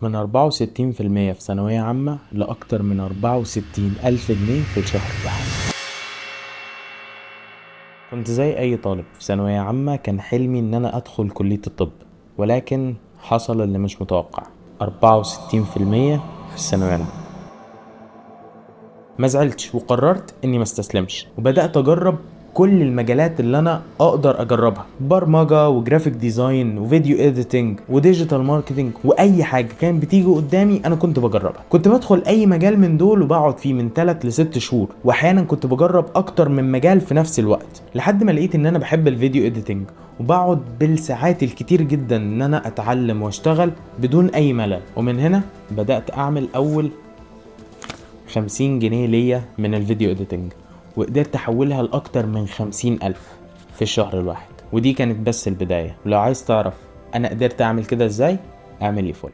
من 64% في ثانوية عامة لأكتر من 64 ألف جنيه في الشهر الواحد. كنت زي أي طالب في ثانوية عامة، كان حلمي إن أنا أدخل كلية الطب، ولكن حصل اللي مش متوقع، 64% في الثانوية العامة. ما زعلتش وقررت إني ما استسلمش، وبدأت أجرب كل المجالات اللي انا اقدر اجربها، برمجة و graphic design و video editing و digital marketing، واي حاجة كانت بتيجي قدامي انا كنت بجربها. كنت بدخل اي مجال من دول وبقعد فيه من 3 ل 6 شهور، واحيانا كنت بجرب اكتر من مجال في نفس الوقت، لحد ما لقيت ان انا بحب ال video editing وبقعد بالساعات الكتير جدا ان انا اتعلم واشتغل بدون اي ملل. ومن هنا بدات اعمل اول 50 جنيه ليا من ال video editing، وقدرت احولها لاكتر من 50,000 في الشهر الواحد، ودي كانت بس البداية. ولو عايز تعرف انا قدرت اعمل كده ازاي، اعمل لي follow.